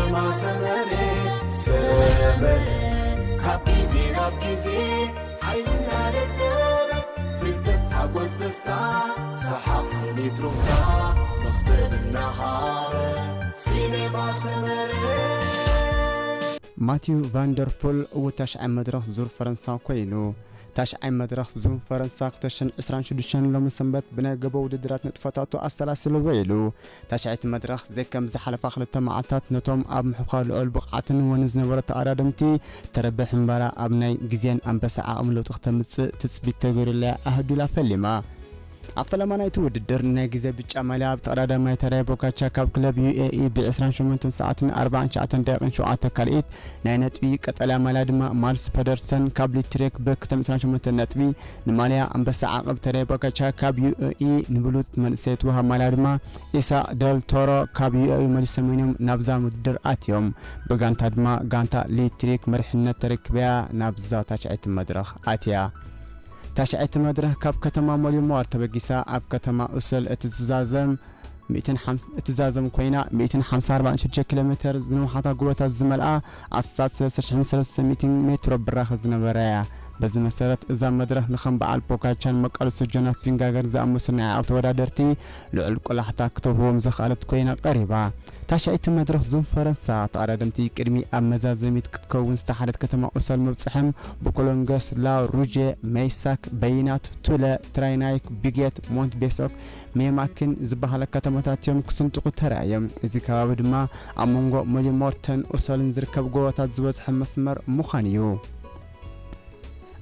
ሰመረ ሰመረ ካብ ግዜ ናብ ግዜ ሓይልና ደደበ ፍልጠት ሓጎስ ደስታ ሰሓቕ ስኒት ሩፍታ መኽሰብ እናሃበ ሲኔማ ሰመረ። ማቲው ቫንደርፑል እውታሽዓይ መድረኽ ዙር ፈረንሳ ኮይኑ ታሽዓይ መድረኽ ዙር ፈረንሳ ክልተ ሽሕን ዕስራን ሽዱሽተን ሎሚ ሰንበት ብናይ ገቦ ውድድራት ንጥፈታቱ ኣሰላሲልዎ ኢሉ። ታሽዓይቲ መድረኽ ዘይከም ዝሓለፋ ክልተ መዓልታት ነቶም ኣብ ምሕኳ ልዑል ብቕዓትን ወንን ዝነበሩ ተቐዳደምቲ ተረብሕ እምበራ ኣብ ናይ ግዜን ኣንበሳ ዓቕሚ ለውጢ ክተምፅእ ትፅቢት ተገይሩላ ኣህዱላ ፈሊማ። ኣብ ፈለማ ናይቲ ውድድር ናይ ግዜ ብጫ ማልያ ኣብ ተቐዳዳማይ ተራይ ቦካቻ ካብ ክለብ ዩ ኤ ኢ ብ ዕስራን ሸሞንተን ሰዓትን ኣርባዓን ትሽዓተን ደቂቕን ሸውዓተ ካልኢት ናይ ነጥቢ ቀጠልያ ማልያ ድማ ማልስ ፐደርሰን ካብ ሊትሬክ ብክልተ ሚእትን ዕስራን ሸሞንተን ነጥቢ ንማልያ ኣንበሳ ዓቐብ ተራይ ቦካቻ ካብ ዩ ኤ ኢ ንብሉጽ መንእሰይ ትወሃብ ማልያ ድማ ኢሳቅ ደል ቶሮ ካብ ዩ ኤ ኢ መሊሶም እዮም ናብዛ ውድድር ኣትዮም። ብጋንታ ድማ ጋንታ ሊትሪክ መሪሕነት ተረኪበያ ናብዛ ታሽዐይቲ መድረኽ ኣትያ። ታሽዐይቲ መድረኽ ካብ ከተማ ሞሊሞር ተበጊሳ ኣብ ከተማ ኡሰል እትዛዘም እትዛዘም ኮይና ሚእትን ሓምሳን ኣርባዕን ሽዱሽተ ኪሎ ሜተር ዝንውሓታ ጎቦታት ዝመልኣ ኣስታት ሰለስተ ሽሕን ሰለስተ ሚእትን ሜትሮ ብራኸ ዝነበራ እያ። በዚ መሰረት እዛ መድረኽ ንኸም በዓል ፖጋቻን መቃልስቶ ጆናስ ቪንጋገር ዝኣመሰሉ ናይ ዓቕብ ተወዳደርቲ ልዑል ቆላሕታ ክተውህቦም ዘኽኣለት ኮይና ቀሪባ። ታሽዐይቲ መድረኽ ዙም ፈረንሳ ተቐዳደምቲ ቅድሚ ኣብ መዛዘሚት ክትከውን ዝተሓደት ከተማ ኡሰል ምብፅሐም ብኮሎንገስ ላ ሩጄ ሜይሳክ በይናት ቱለ ትራይናይክ ቢጌት ሞንት ቤሶክ ሜማክን ዝበሃላ ከተማታት እዮም ክስንጥቑ ተራእዮም። እዚ ከባቢ ድማ ኣብ መንጎ ሞሊሞርተን ኡሰልን ዝርከብ ጎቦታት ዝበዝሖ መስመር ምዃን እዩ።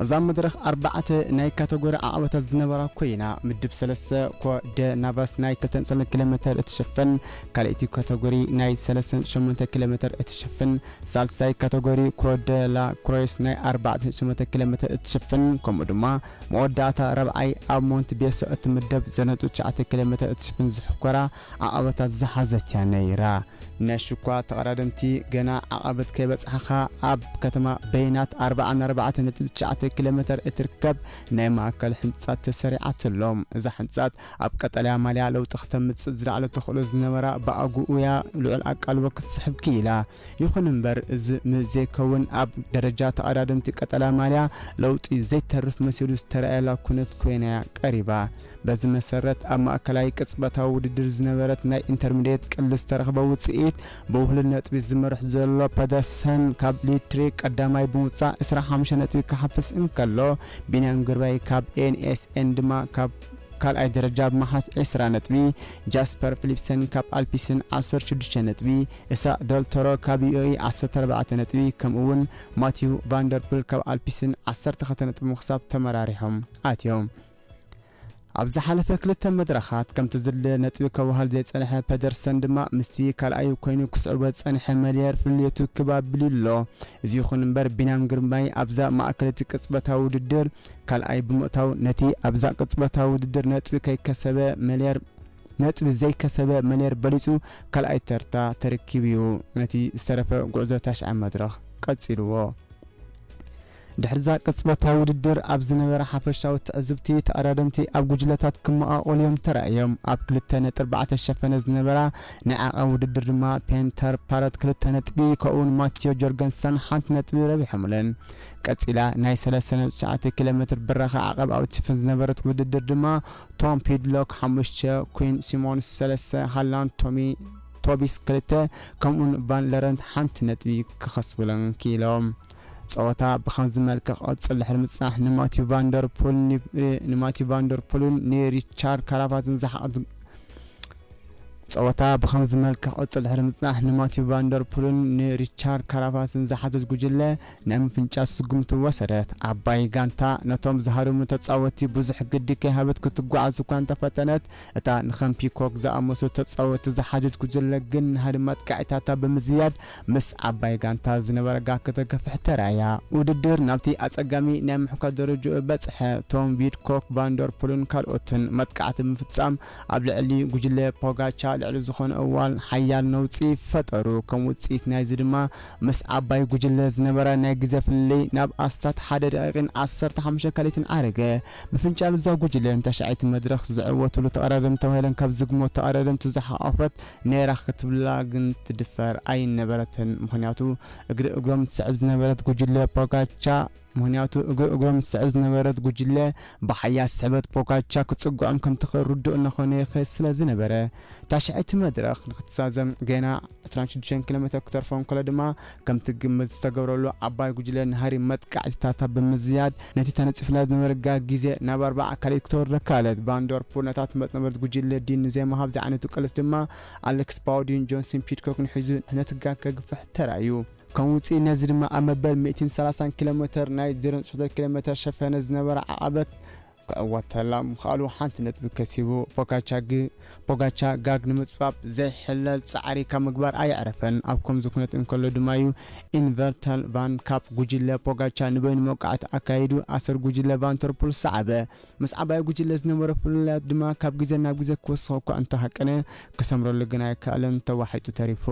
እዛ መድረኽ ኣርባዕተ ናይ ካተጎሪ ዓቐበታት ዝነበራ ኮይና ምድብ ሰለስተ ኮ ደ ናቫስ ናይ ክልተ ነጥቢ ሰለስተ ኪሎ ሜተር እትሽፍን ካልኣይቲ ካተጎሪ ናይ ሰለስተ ነጥቢ ሸሞንተ ኪሎ ሜተር እትሽፍን ሳልሳይ ካተጎሪ ኮ ደ ላ ክሮይስ ናይ ኣርባዕተ ነጥቢ ሸሞንተ ኪሎ ሜተር እትሽፍን ከምኡ ድማ መወዳእታ ራብዓይ ኣብ ሞንት ቤሶ እትምደብ ዘጠና ነጥቢ ትሽዓተ ኪሎ ሜተር እትሽፍን ዝሕኮራ ዓቐበታት ዝሓዘት እያ ነይራ። ነሹኳ ተቐዳደምቲ ገና ዓቐበት ከይበጽሓኻ ኣብ ከተማ በይናት ኣርብዓ ኣርባዕተ ነጥቢ ትሽዓተ ኪሎ ሜተር እትርከብ ናይ ማእከል ሕንጻት ተሰሪዓትሎም። እዛ ሕንጻት ኣብ ቀጠልያ ማልያ ለውጢ ክተምጽእ ዝለዓለ ተኽእሎ ዝነበራ ብኣግኡ እያ ልዑል ኣቃልቦ ክትስሕብ ክኢላ። ይኹን እምበር እዚ ምስ ዘይከውን ኣብ ደረጃ ተቐዳደምቲ ቀጠልያ ማልያ ለውጢ ዘይተርፍ መሲሉ ዝተረኣየላ ኩነት ኮይና እያ ቀሪባ። በዚ መሰረት ኣብ ማእከላይ ቅጽበታዊ ውድድር ዝነበረት ናይ ኢንተርሚድየት ቅልስ ዝተረኽበ ውጽኢት ብውህሉል ነጥቢ ዝመርሕ ዘሎ ፐደርሰን ካብ ሊትሪክ ቀዳማይ ብምውጻእ ዕስራ ሓሙሽተ ነጥቢ ክሓፍስ እንከሎ ቢንያም ግርባይ ካብ ኤን ኤስ ኤን ድማ ካብ ካልኣይ ደረጃ ብምሓዝ ዕስራ ነጥቢ፣ ጃስፐር ፊሊፕሰን ካብ ኣልፒስን ዓሰርተ ሽዱሽተ ነጥቢ፣ እሳቅ ደልቶሮ ካብ ዩ ኤ ኢ ዓሰርተ ኣርባዕተ ነጥቢ ከምኡ እውን ማቲው ቫንደርፑል ካብ ኣልፒስን ዓሰርተ ክልተ ነጥቢ ምኽሳብ ተመራሪሖም ኣትዮም። ኣብ ዝሓለፈ ክልተ መድረኻት ከምቲ ዝድለ ነጥቢ ከዋህል ዘይጸንሐ ፐደርሰን ድማ ምስቲ ካልኣዩ ኮይኑ ክስዕቦ ዝጸንሐ መሊየር ፍልልየቱ ክብ ኣቢሉ ኣሎ። እዚ ይኹን እምበር ቢንያም ግርማይ ኣብዛ ማእከለይቲ ቅጽበታዊ ውድድር ካልኣይ ብምእታው ነቲ ኣብዛ ቅጽበታዊ ውድድር ነጥቢ ከይከሰበ መሊየር ነጥቢ ዘይከሰበ መሊየር በሊጹ ካልኣይ ተርታ ተረኪቡ እዩ ነቲ ዝተረፈ ጉዕዞ ታሽዓይ መድረኽ ቀጺልዎ። ድሕሪዛ ቅጽበታዊ ውድድር ኣብ ዝነበረ ሓፈሻዊ ትዕዝብቲ ተቐዳደምቲ ኣብ ጉጅለታት ክመቓቐሉ እዮም ተራእዮም። ኣብ ክልተ ነጥቢ ኣርባዕተ ሸፈነ ዝነበራ ናይ ዓቐብ ውድድር ድማ ፔንተር ፓረት ክልተ ነጥቢ ከምኡውን ማቲዮ ጆርገንሰን ሓንቲ ነጥቢ ረቢሖምለን። ቀጺላ ናይ ሰለስተ ነጥቢ ትሽዓተ ኪሎ ሜትር ብራኸ ዓቐብ ኣብ እትሽፍን ዝነበረት ውድድር ድማ ቶም ፒድሎክ ሓሙሽተ፣ ኩን ሲሞንስ ሰለስተ፣ ሃላንድ ቶሚ ቶቢስ ክልተ ከምኡውን ቫን ለረንት ሓንቲ ነጥቢ ክኸስቡለን ክኢሎም። ጸወታ ብኸምዚ መልክዕ ክቕጽል ድሕሪ ምጽናሕ ንማቲው ቫንደርፑልን ንሪቻርድ ካራፋትን ዝሓ ጸወታ ብኸምዚ መልክዕ ክቕጽል ድሕሪ ምጽናሕ ንማቲው ቫንደርፑልን ንሪቻርድ ካራፋትን ዝሓዘት ጉጅለ ናይ ምፍንጫል ስጉምቲ ወሰደት። ዓባይ ጋንታ ነቶም ዝሃደሙ ተጻወትቲ ብዙሕ ግዲ ከይሃበት ክትጓዓዝ እኳ እንተፈተነት፣ እታ ንኸም ፒኮክ ዝኣመሰሉ ተጻወትቲ ዝሓዘት ጉጅለ ግን ንሃዲ መጥቃዕታታ ብምዝያድ ምስ ዓባይ ጋንታ ዝነበራ ጋግ ከተገፍሕ ተራእያ። ውድድር ናብቲ ኣጸጋሚ ናይ ምሕኳ ደረጃኡ በጽሐ። ቶም ፒድኮክ፣ ቫንደርፑልን ካልኦትን መጥቃዕቲ ብምፍጻም ኣብ ልዕሊ ጉጅለ ፖጋቻ ልዕሊ ዝኾነ እዋን ሓያል ነውጺ ፈጠሩ። ከም ውጽኢት ናይዚ ድማ ምስ ዓባይ ጉጅለ ዝነበረ ናይ ግዜ ፍልልይ ናብ ኣስታት ሓደ ደቂቕን ዓሰርተ ሓሙሽተ ካልኢትን ዓረገ። ብፍንጫል እዛ ጉጅለ ንታሽዓይቲ መድረኽ ዝዕወትሉ ተቐዳደምቲ ተባሂለን ካብ ዝግመቱ ተቐዳደምቲ ዝሓቖፈት ነይራ ክትብላ ግን ትድፈር ኣይነበረትን። ምኽንያቱ እግሪ እግሮም ትስዕብ ዝነበረት ጉጅለ ፖጋቻ ምኽንያቱ እግሪ እግሮም ትስዕብ ዝነበረት ጉጅለ ብሓያል ስሕበት ፖጋቻ ክትጽግዖም ከም ትኽእል ርዱእ እናኾነ ይኸይድ ስለ ዝነበረ። ታሽዐይቲ መድረኽ ንክትዛዘም ገና ዕስራን ሽዱሽተን ኪሎ ሜተር ክተርፎ እንከሎ ድማ ከምቲ ግምት ዝተገብረሉ ዓባይ ጉጅለ ናህሪ መጥቃዕትታታ ብምዝያድ ነቲ ተነጺፍላ ዝነበረጋ ግዜ ናብ ኣርባዓ ካልኢት ክተወርደ ካልት። ቫንደርፑል ነታ ትመጽእ ነበረት ጉጅለ ዲን ንዘይምሃብ ዝዓይነቱ ቅልስ ድማ ኣሌክስ ፓውዲን ጆንስን ፒድኮክን ሒዙ ነቲ ጋግ ከግፍሕ ተራእዩ። ከም ውጽኢት ነዚ ድማ ኣብ መበል ሚእትን ሰላሳን ኪሎ ሜተር ናይ ዜሮ ነጥቢ ሸውዓተ ኪሎ ሜተር ሸፈነ ዝነበረ ዓቐበት ክዕወተላ ምኽኣሉ ሓንቲ ነጥቢ ከሲቡ። ፖጋቻ ግ-፣ ፖጋቻ ጋግ ንምጽባብ ዘይሕለል ጻዕሪ ካብ ምግባር ኣየዕረፈን። ኣብ ከምዚ ኩነት እንከሎ ድማ እዩ ኢንቨርተል ቫን ካብ ጉጅለ ፖጋቻ ንበይኑ መውቃዕቲ ኣካይዱ ኣሰር ጉጅለ ቫንተርፑል ሰዓበ። ምስ ዓባይ ጉጅለ ዝነበሮ ፍልልያት ድማ ካብ ግዜ ናብ ግዜ ክወስኽ እኳ እንተሃቀነ፣ ክሰምረሉ ግን ኣይከኣለን፣ ተዋሒጡ ተሪፉ።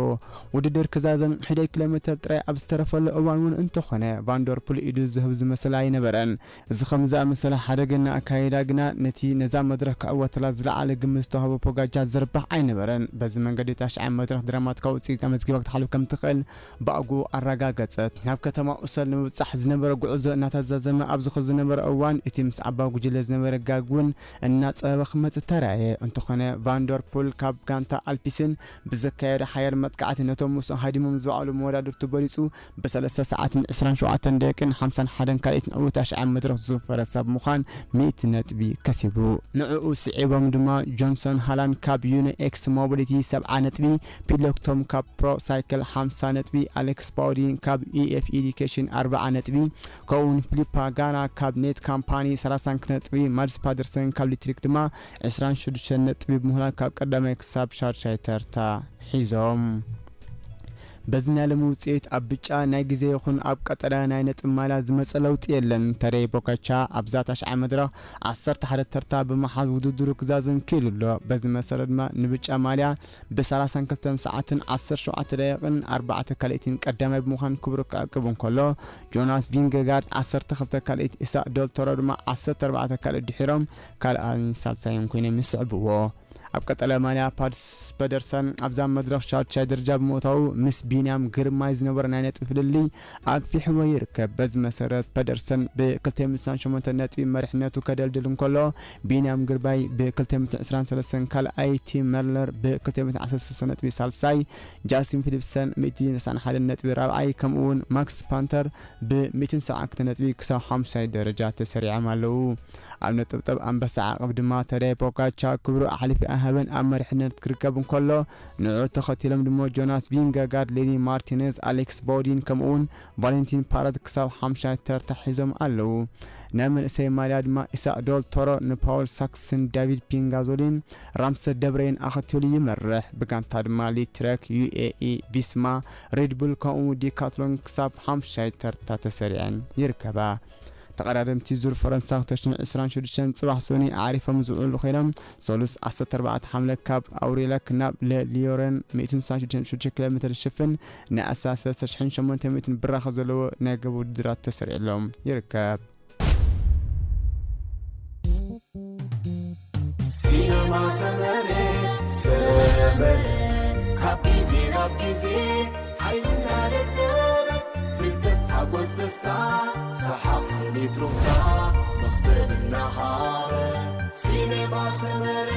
ውድድር ክዛዘም ሒደት ኪሎ ሜተር ጥራይ ኣብ ዝተረፈሉ እዋን እውን እንተኾነ፣ ቫንደርፑል ኢዱ ዝህብ ዝመስል ኣይነበረን። እዚ ከም ዝኣመሰለ ሓደገኛ ኣካይዳ ግና ነቲ ነዛ መድረኽ ክዕወተላ ዝለዓለ ግምት ዝተዋህቦ ፖጋቻ ዘርባሕ ኣይነበረን። በዚ መንገዲ ታሽዓይ መድረኽ ድራማቲካዊ ውጽኢት ኣመዝጊባ ክትሓልፍ ከም ትኽእል ብኣግኡ ኣረጋገጸት። ናብ ከተማ ኡሰል ንምብጻሕ ዝነበረ ጉዕዞ እናተዛዘመ ኣብ ዝኸ ዝነበረ እዋን፣ እቲ ምስ ዓባይ ጉጅለ ዝነበረ ጋግ እውን እናጸበበ ክመጽእ ተራእየ። እንተኾነ፣ ቫንደርፑል ካብ ጋንታ ኣልፒስን ብዘካየዶ ሓያል መጥቃዕቲ ነቶም ምስኡ ሃዲሞም ዝወዓሉ መወዳድርቱ በሊጹ ብሰለስተ ሰዓትን ዕስራን ሸውዓተን ደቂቕን ሓምሳን ሓደን ካልኢት ንዕኡ ታሽዓይ መድረኽ ዝፈረሰ ብምዃን ሚእቲ ነጥቢ ከሲቡ። ንዕኡ ስዒቦም ድማ ጆንሰን ሃላንድ ካብ ዩኒ ኤክስ ሞቢሊቲ ሰብዓ ነጥቢ፣ ፒድኮክ ቶም ካብ ፕሮ ሳይክል ሓምሳ ነጥቢ፣ ኣሌክስ ፓውዲን ካብ ዩ ኤፍ ኤዱኬሽን ኣርባዓ ነጥቢ፣ ከምኡውን ፊሊፓ ጋና ካብ ኔት ካምፓኒ ሰላሳን ክልተ ነጥቢ፣ ማድስ ፓደርሰን ካብ ሊትሪክ ድማ ዕስራን ሽዱሽተን ነጥቢ ብምዃን ካብ ቀዳማይ ክሳብ ሻድሻይ ተርታ ሒዞም። በዚ ናይ ሎሚ ውጽኢት ኣብ ብጫ ናይ ግዜ ይኹን ኣብ ቀጠልያ ናይ ነጥቢ ማልያ ዝመጸ ለውጢ የለን። ተደይ ፖጋቻ ኣብዛ ታሽዓይ መድረኽ ዓሰርተ ሓደ ተርታ ብምሓዝ ውድድሩ ክዛዝም ክኢሉ ኣሎ። በዚ መሰረት ድማ ንብጫ ማልያ ብሰላሳን ክልተን ሰዓትን ዓሰርተ ሸውዓተ ደቂቕን ኣርባዕተ ካልኢትን ቀዳማይ ብምዃን ክብሩ ክዕቅብ እንከሎ፣ ጆናስ ቪንገጋርድ ዓሰርተ ክልተ ካልኢት፣ ኢሳቅ ደል ቶሮ ድማ ዓሰርተ ኣርባዕተ ካልኢት ድሒሮም ካልኣይን ሳልሳይን ኮይኖም ይስዕብዎ። ኣብ ቀጠልያ ማልያ ፓድስ ፐደርሰን ኣብዛ መድረኽ ሻድሻይ ደረጃ ብምእታዉ፣ ምስ ቢንያም ግርማይ ዝነበሮ ናይ ነጥቢ ፍልልይ ኣግፊሕዎ ይርከብ። በዚ መሰረት፣ ፐደርሰን ብ ክልተ ሚእትን ሸሞንተን ነጥቢ መሪሕነቱ ከደልድል እንከሎ፣ ቢንያም ግርማይ ብ ክልተ ሚእትን ዕስራን ሰለስተን ካልኣይ፣ ቲም መርለር ብ ክልተ ሚእትን ዓሰርተ ሰለስተ ነጥቢ ሳልሳይ፣ ጃስቲን ፊሊፕሰን ሚእትን ተስዓን ሓደን ነጥቢ ራብዓይ፣ ከምኡ'ውን ማክስ ፓንተር ብ ሚእትን ሰብዓን ክልተ ነጥቢ ክሳብ ሓሙሻይ ደረጃ ተሰሪዖም ኣለዉ። ኣብ ነጠብጠብ ኣንበሳ ዓቐብ ድማ ተደይ ፖጋቻ ክብሩ ኣሕሊፉ ኣይሃበን ኣብ መሪሕነት ክርከብ እንከሎ፣ ንዕኡ ተኸቲሎም ድማ ጆናስ ቪንገጋርድ፣ ሌኒ ማርቲነዝ፣ ኣሌክስ ቦውዲን ከምኡ'ውን ቫለንቲን ፓረት ክሳብ ሓሙሻይ ተርታ ሒዞም ኣለዉ። ናይ መንእሰይ ማልያ ድማ ኢሳቅ ዶል ቶሮ ንፓውል ሳክስን ዳቪድ ፒንጋዞሊን ራምሰ ደብረይን ኣኸቲሉ ይመርሕ። ብጋንታ ድማ ሊትረክ፣ ዩ ኤ ኢ ቪስማ፣ ሬድቡል ከምኡ ዲካትሎን ክሳብ ሓሙሻይ ተርታ ተሰሪዐን ይርከባ። ተቐዳደምቲ ዙር ፈረንሳ ክልተ ሽሕን ዕስራን ሽዱሽተን ጽባሕ ሶኒ ኣዕሪፎም ዝውዕሉ ኮይኖም፣ ሰሉስ ዓሰርተ ኣርባዕተ ሓምለ ካብ ኣውሪለክ ናብ ለሊዮረን ሚእትን ስሳን ሽዱሽተ ኪሎ ሜተር ዝሽፍን ናይ ኣስታት ሰለስተ ሽሕን ሸሞንተ ሚእትን ብራኸ ዘለዎ ናይ ገብ ውድድራት ተሰሪዕሎም ይርከብ። ሲነማ ሰመረ ሰመረ ካብ ግዜ ናብ ግዜ ሓይልና ደለበ ፍልጠት ሓጎስ ደስታ ሰሓቕ ስኒት ሩፍታ መኽሰብ እናሃበ ሲነማ ሰመረ